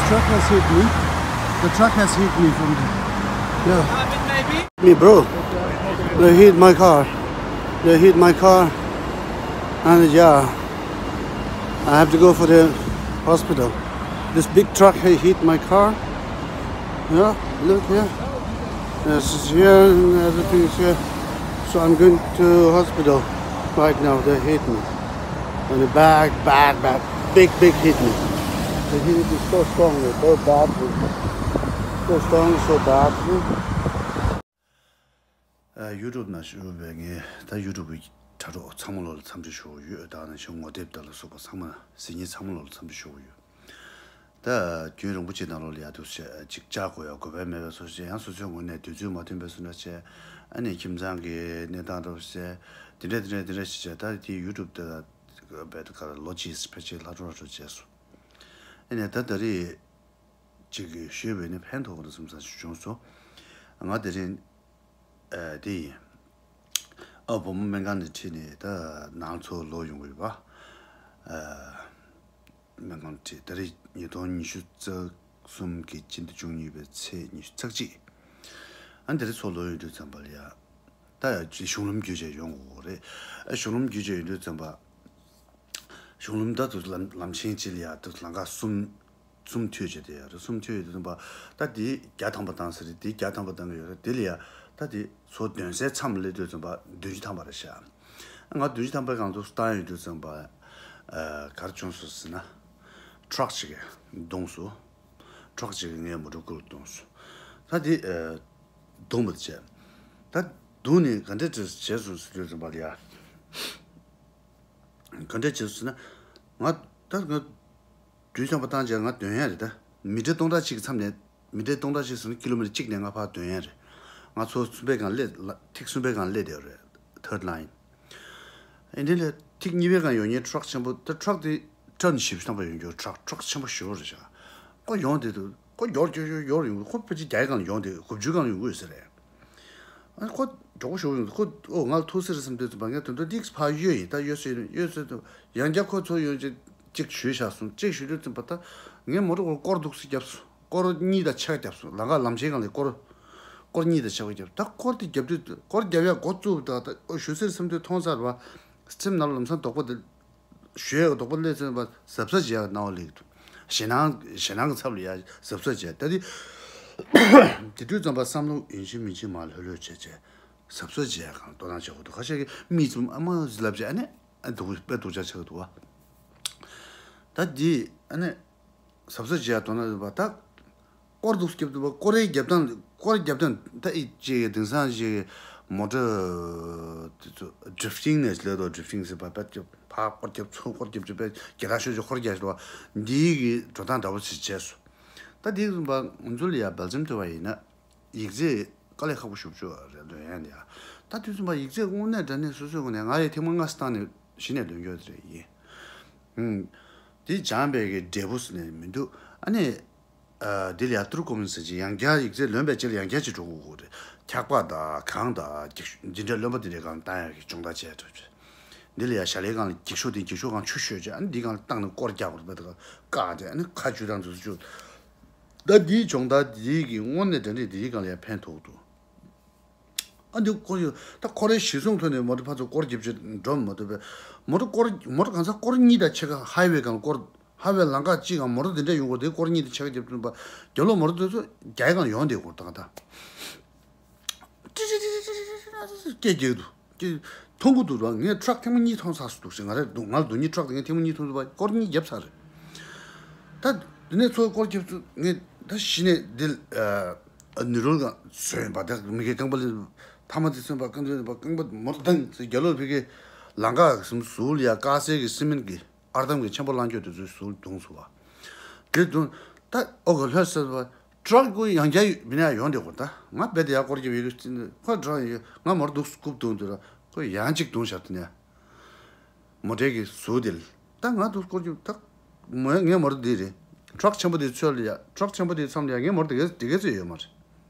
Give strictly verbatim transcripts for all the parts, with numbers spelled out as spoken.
Truck has hit me. The truck has hit me from the, yeah. Me, bro. They hit my car. They hit my car. And yeah, I have to go for the hospital. This big truck ha- hit my car. Yeah, look here. This is here and everything is here. So I'm going to hospital right now. They hit me. And a bad, bad, bad, big, big hit me. They hit me so strongly, so badly. So strongly, so badly. ཨ། ཡུ་ཊུབ་ནང་བཞུགས་པའི་ངས་ད་ཡུ་ཊུབ་གི་དྲ་གྲོགས་ཚང་མ་ལོ་ལ་འཚམས་འདྲི་ཞུ་གི་ཡོད། ད་ནང་བཞིན་ངོ་དེབ་དང་ལ་སོགས་པ་ཚང་མ་གཟིགས་མཁན་ཚང་མ་ལོ་ལ་འཚམས་འདྲི་ཞུ་གི་ཡོད། ད་རྒྱུན་རིང་པོ་ཅིག་ནང་ལོགས་ལ་ཡ་འདུག་སེ་ཅིག་བཅར་དགོས་ཡ་དགོས་པ་མེད་པའི་བཟོ་ཞིག་ཡང་སོ་སོའི་ངོས་ནས་དུས་ཚོད་མ་ཐོན་པའི་བཟོ་འདྲ་བྱས། ཨ་ནི་ཁྱིམ་ཚང་གི་གནས་སྟངས་འདྲ་བོ་བཤད། དེ་འདྲ་དེ་འདྲ་དེ་འདྲ་ཞིག་བྱས། ད་དེ་ཡུ་ཊུབ་དེ་ལ་བས་ད་ག་ལོ་གཅིག་ཕལ་ཆེར་ལྷག་འགྲོ་འགྲོ་བྱས་སོང་། ཨ་ནི་ད་ད་རེས་ཅིག་གིས་ཞུས་པས་ནི་ཕན་ཐོགས་པ་འདྲ་བསམ་ས་ཞིག་བྱུང་སོང་། ང་དེ་རིང་ཨ་དེ་ཡིན། ཨ། བུ་མོ་སྨན་ཁང་ནས་ཁྲིད་ནས་ད་ནང་ཚུར་ལོག་ཡོང་གི་ཡོད་པ། ཨ། སྨན་ཁང་ཁྲིད། ད་རེས་ཉིས་སྟོང་ཉི་ཤུ་རྩ་གསུམ་གྱི་སྤྱི་ཟླ་བཅུ་གཉིས་པའི་ཚེས་ཉི་ཤུ་རྩ་གཅིག་ཨ། འདི་རེད། ཚུར་ལོག་ཡོང་དུས་ཙམ་པ་ལ་ཡ། ད་ཡ་ཅིག་གཞུང་ལམ་བརྒྱུད་བྱས་ཡོང་དགོས་རེད། ཨ། གཞུང་ལམ་བརྒྱུད་བྱས་ཡོང་དུས་ཙམ་པ། གཞུང་ལམ་ད་དུ་ལམ་ལམ་ཆེན་གཅིག་ལ་ཡ་དུ་ལམ་ཁ་གསུམ། གསུམ་མཐུད་བྱས་དེ་ཡ་རེད། གསུམ་མཐུད་ཡོད་དུས་ཙམ་པ། ད་དེ་བརྒྱ་ཐམ་པ་བཏང་ས་རེད། དེ་བརྒྱ་ཐམ་པ་བཏང་གི་ཡོད་རེད། དེ་ལ་ཡ་ད་དེ་ཚོ་འདོན་སའི་མཚམས་སླེབས་དུས་ཙམ་པ་བདུན་ཅུ་ཐམ་པ་རེད་ཤག་ང་བདུན་ཅུ་ཐམ་པའི་སྒང་དུ་བཏང་ཡོང་དུས་ཙམ་པ། ཨ། ག་རེ་བྱུང་སོང་ཟེར་ན། ཊྲག་ཅིག་གིས་བརྡུངས་སོང་། ཊྲག་ཅིག་གིས་ངའི་མོ་ཊ་ཀུ་རུ་བརྡུངས་སོང་། ད་དེ་ཨ་བརྡུངས་པ་བྱས། ད་བརྡུངས་ནས་ག་འདྲ་བྱས་སོང་ཟེར་དུས་ཙམ་པ་ལ་ཡ། ག་འདྲ་བྱས་སོང་ཟེར་ན། ང་ད་ང་བདུན་ཅུ་ཐམ་པ་བཏང་བྱས་ང་འདོན་ཡ་རེད། ད་མི་ཊར་སྟོང་ཕྲག་གཅིག་གི་མཚམས་ནས། མི་ཊར་སྟོང་ཕྲག་གཅིག་ཟེར་ན་ཀི་ལོ་མི་ཊར་གཅིག་ནས་ང་ཕར་འདོན་ཡ་རེད། ང་ཚོ་གསུམ་པའི་སྒང་སླེབས། ལ་ཐིག་གསུམ་པའི་སྒང་སླེབས་བསྡད་ཡོད་རེད། ཐར་ཌི་ལའིན། ཨ་ནི་ལས་ཐིག་གཉིས་པའི་སྒང་ཡོང་མཁན་ཊྲག་ཆེན་པོ། ད་ཊྲག་དེ་ཊོན་བཞི་བཅུ་ཐམ་པ་ཡོང་རྒྱུ། ཊྲག་ཊྲག་ཆེན་པོ་ཞེ་པོ་རེད་ཤག་ཁོ་ཡོང་དེ་དུས་ཁོ་མགྱོགས་མགྱོགས་མགྱོགས་མགྱོགས་ཡོང་གི། ཁོ་ཕལ་ཆེར་བརྒྱ་ཡི་སྒང་ལ་ཡོང་དེ། དགུ་བཅུའི་སྒང་ལ་ཡོང་གི་ཡོད་ས་རེད། ཨ་ནི་ཁོ་མགྱོགས་པོ་ཞེ་པོ་ཡོང་དུས་ཁོ། ཨོ། ང་ལ་ཐུག་ས་རེད་བསམ་དུས་ཙམ་པ་ངས་དོན་དུ་ཏིག་ཙམ་ཕར་གཡོལ་ཡིན། ད་གཡོལ་སྲིད་གཡོལ་སྲིད་དུས་ཡང་བསྐྱར་ཁོ་ཚོ་ཡོང་ཅིག་ཅིག་ཞུས་བཞག་སོང་། ཅིག་ཞུས་དུས་ཙམ་པ་ད་ངའི་མོ་ཊ་ཁོ་སྐོར་འདུག་སེ་བརྒྱབ་སོང་། སྐོར་གཉིས་དང་ཕྱེད་ཀ་བརྒྱབ་སོང་། ལམ་ཁ་ལམ་ཆེན་སྒང་ལ་སྐོར། སྐོར་གཉིས་དང་ཕྱེད་ཀ་བརྒྱབ། ད་སྐོར་དེ་བརྒྱབ་དུས། སྐོར་བརྒྱབ་ཡ་འགོ་བཙུགས། ད་ད་ཨོ་ཞུ་སྲིད་བསམ་དུས་མཐོང་ཚར་བ། སེམས་ནང་ལ་ལམ་སང་དོགས་པ་དེ། ཞུ་ཡག་དོགས་པ་སླེབས་ཚེ་བ་གཟབ་གཟབ་བྱེད་ཡག་སྣང་བ་སླེབས་འདུག་ཞེད་སྣང་ཞེད་སྣང་གི་ཚབ་ལ་ཡ་གཟབ་གཟབ་བྱས། ད་དེ་དེ་དུས་ཙམ་པ་བསམ་བློ་ཡིན་གཅིག་མིན་གཅིག་མར་ལྷོད་ལྷོད་བྱས་བྱས། གཟབ་གཟབ་བྱེད་ཡག་གང་དོ་སྣང་བྱེད་དགོས་འདུག་ཁ་ཤས་ཀྱིས་མིག་བཙུམ། ཨ་མ་ཟི་ལབ་བྱས། ཨ་ནི་ཨ་སྡུག་དཔེ་སྡུག་ཅག་ཆགས་འདུག་བ། ད་དེ་ཨ་ནི་གཟབ་གཟབ་བྱེད་ཡག་དོ་སྣང་བ། ད་སྐོར་འདུག་སེ་བརྒྱབ་འདུག་བ། སྐོར་རེ་བརྒྱབ་སྟངས། སྐོར་རེ་བརྒྱབ་སྟངས་ད་ཨི་ཅེ་དེང་སང་ཅེ་མོ་ཊ་དེ་ཚོ་ཌི་རིཕ་ཊིང་ནས་ལས་དོ། ཌི་རིཕ་ཊིང་ཟེར་བ་བས་ཀྱི་ཕར་སྐོར་རྒྱབ་ཚུར་སྐོར་རྒྱབ་ཅེ་བས་ཀྱི་ར་ཤོད་ཅེ་སྐོར་རྒྱག་ཅེ་འདུག་བ། འདིའི་གི་འགྲོ་སྟངས་འདྲ་བོ་ཞིག་བྱས་སོང་། ད་དེ་ཙམ་པ་ང་ཚོ་ལ་ཡ་སྦེལ་ཇམ་ཐོས་པ་ཡིན་ན་ཡིག་ཚད་དཀའ་ལས་ཁག་པོ་ཞེ་པོ་ཅིག་རེད་འདོད་ཡ་འདི་ཡ། ད་དུས་ཙམ་པ་ཡིག་ཚད་དངོས་གནས་དྲང་གནས་སོ་སོའི་ངོས་ནས། ང་ཡི་ཐེངས་མ་ལྔ་བཏང་ནས་གཞི་ནས་འདོན་རྒྱུ་དེ་རེད་ཡིན། ཧུམ། དེ་སྦྱངས་པའི་གི་འབྲས་བུ་ཟེར་ནས་མི་འདུག་ཨ་ནི། ཨ། འདི་ལ་ཡ་ཏུར་ཀོ་མན་ཟེར་གྱི་ཡང་བསྐྱར་ཡིག་ཚད་ལོན་པའི་རྗེས་ལ་ཡང་བསྐྱར་ཅིག་འགྲོ་དགོས་ཀྱི་རེད། འཁྱག་པ་དང་གངས་དང་འདི་འདྲའི་རློན་པ་འདི་འདྲའི་སྒང་བཏང་ཡག་གི་སྦྱོང་བརྡར་བྱས་འགྲོ་རྒྱུ། འདི་ལ་ཡ་ཞལ་ལས་སྒང་ལ་འགྱིག་ཤོག་དེ། འགྱིག་ཤོག་སྒང་ཆུ་བཤོས་བྱས། ཨ་ནི་འདི་སྒང་ལ་བཏང་ནས་སྐོར་རྒྱག་དགོས་རེད་པས། ད་བཀག་སྟེ་ཨ་ནི་ཁ་ཆུ་དང་འདི་ཚོ་བཅུག་ད་འདིའི་སྦྱོང་བརྡར་འདི་གི་དངོས་གནས་དྲང་གནས་འདིའི་སྒང་ལ་ཡ་ཕན་ཐོགས་འདུག་ཨ། འདི་སྐོར་ཡོད། ད་ཁོ་རའི་གཞི་བཟུང་ཐོག་ནས་མོ་ཊ་ཕར་ཚུར་སྐོར་རྒྱབ་བྱས་འགྲོ་མ་ཐུབ་པས། མོ་ཊ་སྐོར། མོ་ཊ་གང་ཟག་སྐོར་གཉིས་དང་ཕྱེད་ཀ། ཧའི་ཝེ་སྒང་སྐོར། ཧའི་ཝེ་ལམ་ཁ་གཅིག་སྒང་མོ་ཊ་འདི་འདྲ་ཡོང་གི་རེད། དེ་སྐོར་གཉིས་དང་ཕྱེད་ཀ་བརྒྱབ་བཏང་པ། རྒྱབ་ལོགས་མོ་ཊ་དེ་ཚོ་བརྒྱ་སྒང་ཡོང་བསྡད་ཀྱི་ཡོད་རེད། ད་ག་ད་ཀྱེ་ཀྱེ་འདུག་ཀྱེ། མཐོང་གི་འདུག་ར། ངས་ཊྲག་ཐེངས་མ་གཉིས་མཐོང་ཚར་སོང་འདུག་ཟེར། ང་རེད་འདུག་ང་ལ་སྡུག་ཉེས། ཊྲག་དེ་ངས་ཐེངས་མ་གཉིས་མཐོང་ཚར་བ། སྐོར་གཉིས་བརྒྱབ་ཚར་རེད། ད་དེ་ནས་ཚུར་སྐོར་རྒྱབ་ཚུར་ངས་ད་གཞི་ནས་འདི་ནི་རོལ་གང་བཟོས་ཡིན་པ། ད་མི་གའི་རྐང་པ་ལ་ཐ་མ་དེ་སོན་པ། རྐང་པ་རྐང་པ་མོ་ཊ་བཏང་ཟེར། རྒྱབ་ལོགས་ཕ་གི་ལམ་ཁ་གི་ཟུར་ལ་ཡ་དཀར་གསལ་གྱི་སི་མེན་གྱི་ཨར་འདམ་གྱི་ཆེན་པོ་རླངས་འཁྱུག་དེ་ཚོའི་ཟུར་བརྡུངས་སོང་བ། དེ་བརྡུངས། ད་ཨོ་ག་ལྷོད་ཟེར་བ། ཊྲག་ཁོ་ཡང་བསྐྱར་མི་ནས་ཡོང་དེ་ཁོ། ད་ང་རྦད་དེ་ཡར་སྐོར་རྒྱབ་ཡོད་གི། ཁོ་ཊྲག་ཡོད། ང་མོ་ཊ་འདུག་སེ་རྐུབ་བརྡུངས་དུས་ར་ཁོ་ཡང་གཅིག་བརྡུངས་ཤག་དེ་ནས་མོ་ཊའི་གི་ཟུར་དེ་ལ། ད་ང་འདུག་སེ་སྐོར་རྒྱབ། ད་མོ་ངའི་མོ་ཊ་འདི་རེད། ཊྲག་ཆེན་པོ་དེ་ཚོ་ལ་ཡ། ཊྲག་ཆེན་པོ་དེ་མཚམས་ལ་ཡ་ངའི་མོ་ཊ་དེ་ག་དེ་ག་ཚོད་ཡོད་མ་རེད།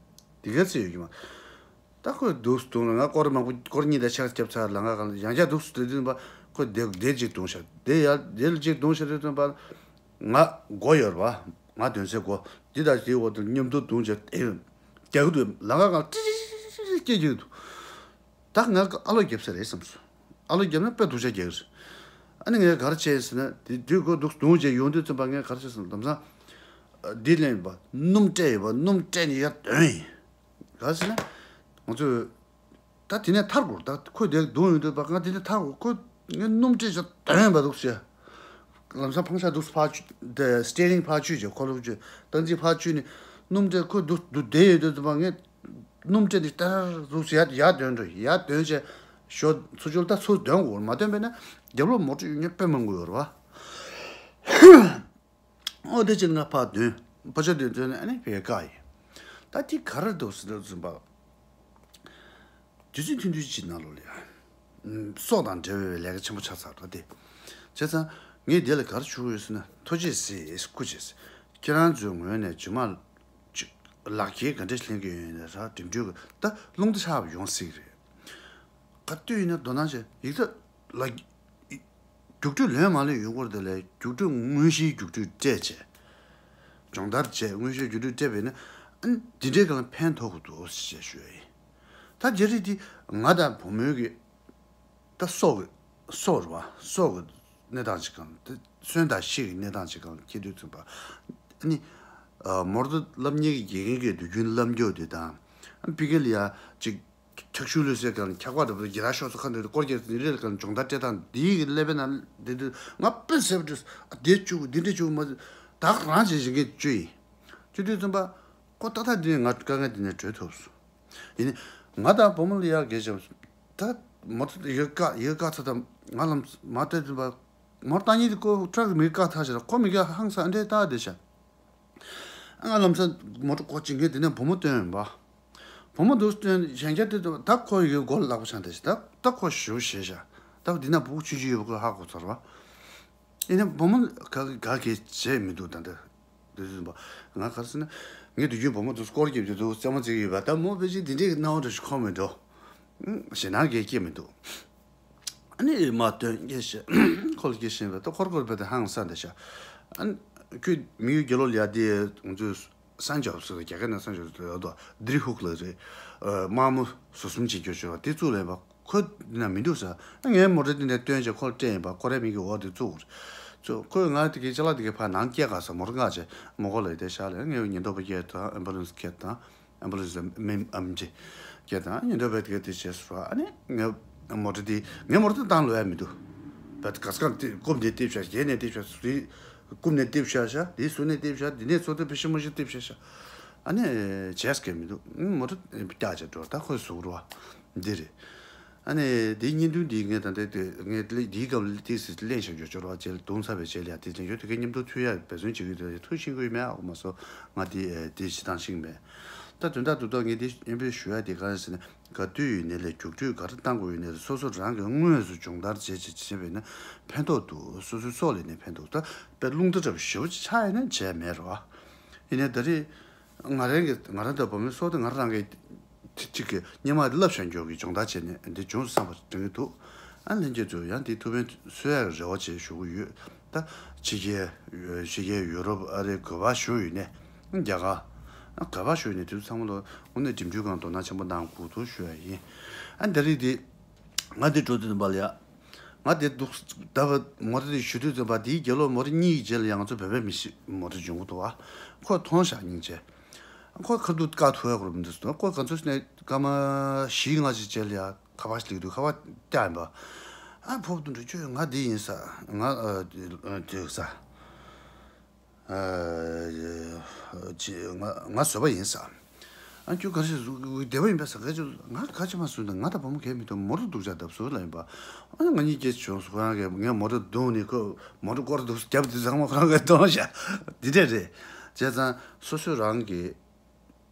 དེ་ག་ཚོད་ཡོད་གི་མ། ད་ཁོས་འདུག་སེ་བརྡུངས་ལ། ང་སྐོར་མང་པོ། སྐོར་གཉིས་དང་ཕྱེད་ཀ་བརྒྱབ་ཚར། ལམ་ཁ་སྒང་ལ་ཡང་བསྐྱར་འདུག་སེ་བརྡུངས་པ། ཁོས་དེ་དེ་གཅིག་བརྡུངས་ཤག་དེ་ཡ་དེ་ལ་གཅིག་བརྡུངས་ཤག་དེ་བརྡུངས་པ། ང་མགོ་ཡོད་རེད་པ། ང་དོན་ཚེ་གོ་འདི་དང་དེའི་འོག་ཏུ་མཉམ་དུ་བརྡུངས་བྱས་ཨེ་རྒྱག་གི་འདུག་ལམ་ཁ་སྒང་ལ་ཏི་ཏི་ཏི་ཏི་སྐད་རྒྱག་གི་འདུག་ད་ང་ཨ་ལོ་བརྒྱབ་ས་རེད་བསམ་སོང་། ཨ་ལོ་བརྒྱབ་ན་དཔེ་སྡུག་ཅག་རྒྱག་གི་རེད། ཨ་ནི་ངས་ག་རེ་བྱས་ཟེར་ན་དེ་དུས་ཁོ་འདུག་བརྡུངས་བྱས་ཡོང་དུས་ཙམ་པ་ངས་ག་རེ་བྱས་ཟེར་ན་ལམ་སང་འདི་ལེན་པ་སྣུམ་སྤྲད་ཡོད་པ་སྣུམ་སྤྲད་ནས་ཡར་འདོན་ཡིན། ག་རེ་ཟེར་ན་ང་ཚོས། ད་དེ་ནས་ཐར་དགོས་ད་ཁོས་དེ་རྡུང་ཡོང་དུས་པ་ང་དེ་ནས་ཐར་དགོས་ཁོས་ངའི་སྣུམ་སྤྲད་བྱས་དོན་པ་འདུག་ཟེར། ལམ་སང་ཕང་ཤ་འདུག་ཕར་ཆུ་དེ་སི་ཊི་ཡ་རིང་ཕར་ཆུ་བྱས་ཁོ་ལོག་ཆུ་སྟངས་གཅིག་ཕར་ཆུ་ནས་སྣུམ་སྤྲད་ཁོས་འདུག་འདུག་བསྡད་ཡོད་དུས་ཙམ་པ་ངས་སྣུམ་སྤྲད་དེ་ལྟར་འདུག་ཟེར་ཡར་ཡར་འདོན་འགྲོ་ཡར་འདོན་བྱས་ཞོ་ཚུར་ཆུ་ལ་ད་ཚུར་འདོན་དགོས་མ་འདོན་པས་ན་རྒྱབ་ལོགས་མོ་ཊ་ཡོད་མཁན་དཔེ་མང་པོ་ཡོད་རེད་བ། ཨོ་དེ་ཕྱིར་ང་ཕར་འདོན། ཕར་ཆེར་འདོན་འདོན་ནས་ཨ་ནི་ཕར་བཀག་ཡིན། ད་དེ་ག་རེ་འདུག་ཟེར་འདུག་ཟིན་པ། དུས་ཚོད་ཐུང་ཐུང་ཅིག་ནང་ལོགས་ལ་ཡ། སྲོག་དང་འབྲེལ་བའི་ལས་ཀ་ཆེན་པོ་ཆགས་ཚར་འགྲོ་སྟེ། བྱས་ཙང་ངས་འདི་ལ་ག་རེ་ཞུ་གི་ཡོད་ཟེར་ན་ཐུགས་རྗེ་གཟིགས་སྐུ་མཁྱེན། ཁྱེད་རང་ཚོའི་ངོས་ནས་རྗེས་མ་ལག་འཁྱེར་ག་འདྲ་ལེན་གི་ཡོད་ན་ར་འགྲིམ་འགྲུལ་གི་ད་རླུང་རྟ་ཆགས་པ་ཡོང་སྲིད་གི་རེད། ག་དུས་ཡིན་ན་དོ་སྣང་བྱས་ཡིག་ཚད་ལ། རྒྱུགས་སྤྲོད་ལོན་མ་ལོན་ཡོད་སྐོར་དེ་ལས་རྒྱུགས་སྤྲོད་དངོས་གཞིའི་རྒྱུགས་སྤྲོད་སྤྲད་བྱས། སྦྱོང་བརྡར་བྱས་དངོས་གཞིའི་རྒྱུགས་སྤྲོད་སྤྲད་པས་ན་ཨ་ནི་འདི་འདྲའི་སྒང་ལ་ཕན་ཐོགས་ཀྱི་འདུག་ཞེས་ཞུ་ཡ་ཡིན། ད་རྒྱ་རིགས་འདི་ང་དང་བུ་མོའི་གི་ད་སྲོག་གི་སྲོག་རེད་བ་སྲོག་གི་གནས་སྟངས་ཅིག་སྒང་ད་གསོན་དང་ཤི་གི་གནས་སྟངས་ཅིག་སྒང་སྐྱེས་དུས་ཙམ་པ་ཨ་ནི་མོར་ཏོ་སློབ་གཉེར་གྱི་དགེ་རྒན་གྱི་དུས་རྒྱུན་སློབ་སྦྱོང་དེ་དང་ཕི་གེ་ལི་ཡ་ཅིག་འཁྱག་ཤུལ་ལུས་སའི་སྒང་འཁྱག་པ་འདྲ་པོ་དེ་རྒྱ་ར་ཤོག་སོ་ཁ་འདྲ་སྐོར་རྒྱག་ནི་རེད་སྒང་སྦྱོང་བརྡར་སྤྲད་སྟངས་འདིའི་གི་ཀླད་པའི་ནང་བསྡད་དུས་ང་དཔེ་གསལ་པོ་བྲིས་ཨ་བསྡད་བཅུག་འདི་འདྲ་བཅུག་མ་བདག་རང་བྱེད་བཞིན་གྱི་བཅུ་ཡིན། བཅུ་དུས་ཙམ་པ་ཁོ་ཏག་ཏག་འདི་ནས་ང་དཀའ་ངལ་འདི་ནས་གྲོལ་ཐུབ་སོང་། ཡིན་ནི་ང་དང་བུ་མོ་ལ་ཡག་གལ་ཆེ་བ་ད་མོ་ཏོ་ཡོད་བཀག་ཡོད་བཀག་ཚ་དང་ང་ལམ་མ་བལྟས་ཙམ་པ་མོར་བཏང་ཉིད་དེ་ཁོ་ཁྲག་གི་མི་བཀག་ཐག་ཆད་ལ་ཁོ་མི་བཀག་ཧང་སང་འདྲེ་ཏག་བསྡད་ཤག་ང་ལམ་སང་མོ་ཊ་བཀོག་ཅིང་ངས་དེ་ནས་བུ་མོ་བཏོན་ཡིན་པ། བུ་མོ་འདུག་བཏོན་གཞན་སྐྱ་དེ་ད་ཁོ་ཡི་མགོ་ལ་ལག་པ་འཆང་བསྡད་ཤག་ད་ད་ཁོ་ཞུ་ཞེས་ཤག་ད་འདི་ན་བུ་ཆུང་ཆུང་ཡོད་པ་ཁོས་ཧ་གོ་ཚར་བ། ཡིན་ན་བུ་མོ་ག་ག་གེ་བྱས་མི་འདུག་ད་འདི་འདི་འདི་འདི་ང་ག་རེ་ཟེར་ན་ངས་དུས་རྒྱུན་བུ་མོ་འདུག་སྐོར་རྒྱབ་ཀྱི་འདུག་རྩེད་མོ་རྩེ་གི་ཡོད་པ་ད་མོ་ཕལ་ཆེར་འདི་འདྲའི་སྣང་བ་འདྲ་ཞིག་འཁོར་མི་འགྲོ། ཞེད་སྣང་གས་སྐྱེ་མི་འདུག་ཨ་ནི་མ་སྟོན་སྐད་བཤད། ཁོ་ལ་སྐད་བཤད་པ་ད་ཁོར་ཁོར་བས་ད་ཧང་སང་འདི་ཤ། ཨ་ནི་ཁོས་མི་ཡུལ་རྒྱལ་ལོ་ལ་ཡ་དེ་ང་ཚོས་སན་ཇོབ་སི་རྒྱ་སྐད་ནང་སན་ཇོབ་སི་ཡོད་དོ་དྲི་ཧུག་ལ་རེད། དམར་མོ་ཟུར་གསུམ་བྱེད་རྒྱུ་ཆོག་དེ་བཙུགས་ལས་པ་ཁོ་འདི་ན་མི་འདུག་ས། ཨ་ངའི་མོ་ཊ་འདི་ནས་སྟོན་བྱས་ཁོ་ལ་སྤྲད་ཡིན་པ་ཁོ་རའི་མིང་གི་འོག་དེ་བཙུགས། ཁོས་ང་དེ་གའི་ཅ་ལག་དེ་གའི་ཕར་ནང་སྐྱེལ་ག་ས་མོ་ཊ་ང་བྱས་མོ་ཁོ་ལ་དེ་ཤ་ལས་ངའི་ཉེན་རྟོག་པ་སྐྱེལ་དང་ཨེམ་བུ་ལན་སི་སྐྱེལ་དང་། ཨེམ་བུ་ལན་སི་མི་ཨམ་ཅི་སྐད་དང་ཉེན་རྟོག་པས་དེ་ག་དེ་བྱས་སོ། ཨ་ནི་ངའི་མོ་ཊ་དེ་ངའི་མོ་ཊ་བཏང་ལོས་ཡ་མི་འདུག་བད་ག་སྐབས་དེ་རྐུབ་ནས་ལྟེབ་བྱ་གཞན་ནས་ལྟེབ་བྱ་ཟུར་རྐུབ་ནས་ལྟེབ་བྱ་བྱ་དེ་ཟུར་ནས་ལྟེབ་བྱ་འདི་ནས་ཚོ་ལྟེབ་བྱ་ཤི་མོ་ཤི་ལྟེབ་བྱ་བྱ། ཨ་ནི་བྱས་སྐད་མི་འདུག་མོ་ཊ་བཀྱག་བྱ་འགྲོ་ད་ཁོས་ཟུག་རུ་བ་འདི་རེད། ཨ་ནི་དེའི་བརྙན་ཐུང་འདི་ངས་ད་ལྟ་དེ་ངས་འདིའི་སྐབས་ལ་ཏིག་ཙམ་གླེང་བཞག་རྒྱུ་ཅོར་བ་བྱས་ལ་རྡུང་ཚར་བའི་རྗེས་ལ་ཡང་དེ་ལེན་རྒྱུ་དེ་གའི་མཉམ་དུ་མཐུད་ཡ་འབད་བརྩོན་བྱེད་ཀྱི་ཡོད་དེ་ཐུགས་ཤིན་དགོས་མེད་ཨ་ཁོ་མ་སོ་ང་དེ་དེ་ཞིག་དང་ཤིང་མེད། ད་དོན་དག་ཏུ་ཏོག་ངས་དེ་སྙན་འབུལ་ཞུ་ཡ་དེ་ག་རེ་ཟེར་ན་ག་དུས་ཡིན་ནའི་ལས་རྒྱུགས་སྤྲོད་ག་རེ་བཏང་དགོས་ཡིན་ནའི་སོ་སོ་རང་གིས་དངོས་སུ་སྦྱོང་བརྡར་བྱས་བྱས་བྱས་པས་ན་ཕན་ཐོགས་འདུག་སོ་སོའི་སྲོག་ལས་ནས་ཕན་ཐོགས་ད་དཔེ་རླུང་རྟ་འདྲ་བ་ཞེ་པོ་ཅིག་ཆགས་ཡིན་ན་བྱས་མེད་རོ། ཡིན་ནའི་ད་རེས། ང་རང་གི་ང་རང་དང་བུ་མོའི་སྲོག་དེ་ང་རང་གི་ཐིག་གཅིག་གི་སྙེ་མ་དེ་བསླབ་བྱ་མགྱོགས་ཀྱི་སྦྱོང་བརྡར་བྱས་ནས་འདི་བྱུང་བསམ་པ་དྲན་གྱི་འདུག་ཨ་ལྷན་རྒྱས་ཚོས་ཡང་འདི་ཐུགས་ཕན་གསོས་ཡག་རེ་བ་བྱས་ཞུ་གི་ཡོད། ད་ཕྱི་རྒྱལ་ཕྱི་རྒྱལ་ཡུ་རོབ་ཨ་རི་ག་པར་བཞུགས་ཡོད་ནས་རྒྱ་གར་ག་པར་བཞུགས་ཡོད་ནས་དེ་ཚོ་ཚང་མ་ལ་དངོས་གནས་འགྲིམ་འགྲུལ་སྒང་དོ་སྣང་ཆེན་པོ་གནང་དགོས་འདུག་ཞུ་ཡ་ཡིན། ཨ་འདི་རིགས་འདི་ང་འདི་འགྲོ་དུས་ཙམ་པ་ལ་ཡ། ང་དེ་འདུག་ད་བ་མོ་ཊ་དེ་ཞུ་དུས་ཙམ་པ་དེའི་རྒྱལ་ལོ་མོ་ཊ་གཉིས་ཀྱི་རྗེས་ལ་ཡང་ང་ཚོ་བོད་པའི་མི་ཞིག་མོ་ཊ་འབྱུང་གི་འདུག་བ། ཁོ་མཐོང་བཞག་སྙིང་རྗེ། ཁོ་ཁ་ཐུག་བཀག་ཐུབ་ཡ་ཁོ་ར་མི་འདུག་ཟེར་ཁོ་ག་ཚོད་ནས་སྐར་མ་བཞི་ལྔ་ཞིག་རྗེས་ལ་ཡ་ཁ་པར་ཞིག་སླེབས་འདུག་ཁ་པར་བཀྱག་ཡིན་པ། ཨ་ཕོབ་ཏུ་འགྲོ་ཁྱོད་ང་འདི་ཡིན་ས་ང་ཨ་དེ་ས། ཅི་ང་ང་བཟོད་པ་ཡིན་ས། ཨ་ཁྱོད་ག་རེ་བདེ་བ་ཡིན་པས་ས་ག་ཅི་ང་ག་ཅི་མ་བཟོད་འདུག་ང་དང་བུ་མོ་གས་མི་འདུག་མོ་ཊ་སྡུག་ཅག་བརྡབ་བཟོ་ལ་ཡིན་པ། ཨ་ང་གཉིས་སྐྱེས་བྱུང་སོང་ཁོ་རང་གིས་ངས་མོ་ཊ་བརྡུངས་ནས་ཁོ་མོ་ཊ་སྐོར་འདུག་རྒྱབ་དེ་ཚང་མ་ཁོ་རང་གིས་གཏོང་བཞག་འདི་འདྲས་རེད། བྱས་ཙང་སོ་སོས་རང་གི་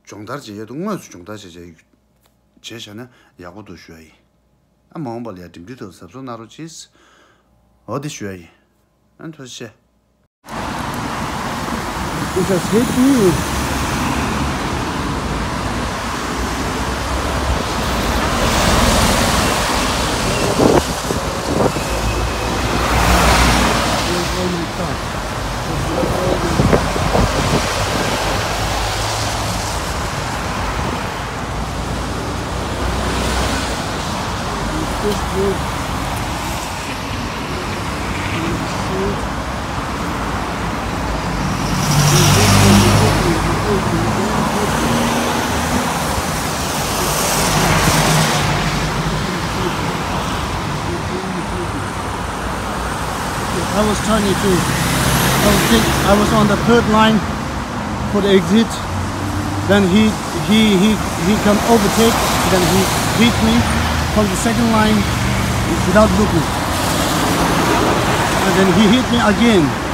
སྦྱོང་བརྡར་བྱེད་ཡས་དང་དངོས་སུ་སྦྱོང་བརྡར་བྱེད་བྱེད་བྱས་བཞག་ན་ཡག་པོ་འདུག་ཞུ་ཡ་ཡིན། ཨ་མ་འོངས་པ་ལ་ཡ་འགྲིམ་འགྲུལ་ཐོག་གཟབ་གཟབ་གནང་རོགས་གྱིས། འོ་དེ་ཞུ་ཡ་ཡིན། ཨ་ཐུགས་རྗེ་ཆེ། It's a sweet news. Oh my God. I was trying to, I was, think, I was on the third line for the exit. Then he, he, he, he come overtake. Then he hit me from the second line without looking. And then he hit me again.